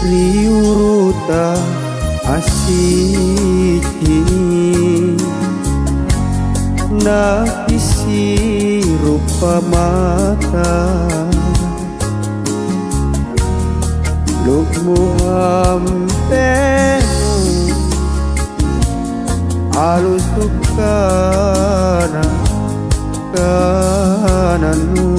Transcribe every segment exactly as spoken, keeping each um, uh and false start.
Ri uruta assicini', napisi ruppa mata, lu'mu ampenu, alusukkana kanannu,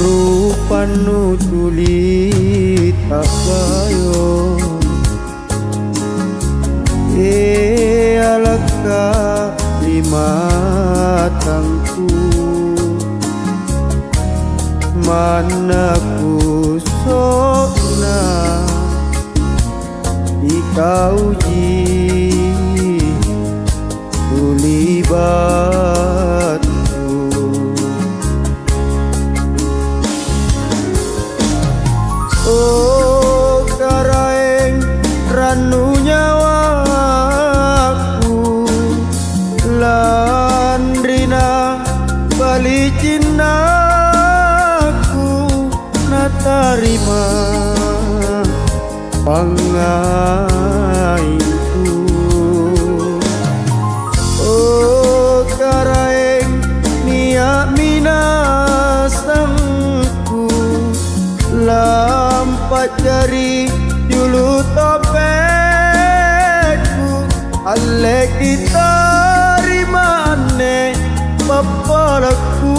rupannu tuli ta'bayo, e alakka ri matangku, manna kuso'na ikauji tuli battu. O Karaeng rannu nyawaku, lanri nabali cinnaku natarima pangngaingku. O Karaeng, nia'mi nasangku, lampa'jari julu topekku, alleki tarima anne pappalakku.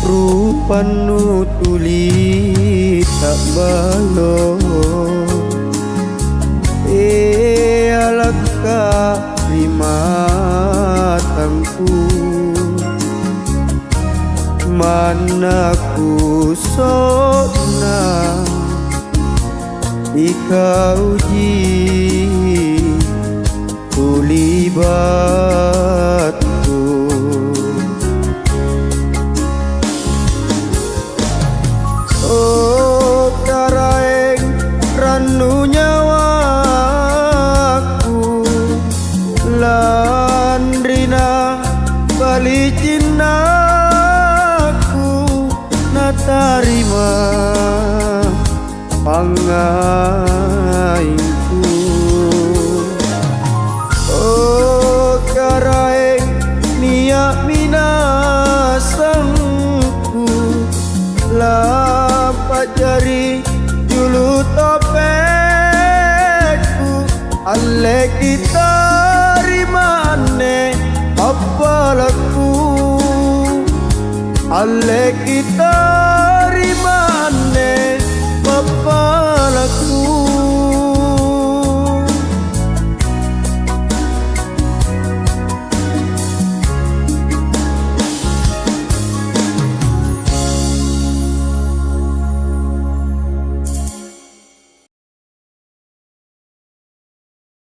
Rupannu tuli ta'balo, e alakka ri matangku, manna kuso'na ikauji tuli battu. O Karaeng rannu nyawaku, lanri nabali cinnaku natarima pangngaingku. O Karaeng, nia'mi nasangku, lampa'jari julu topekku, alleki tarima anne pappalakku, alleki ta-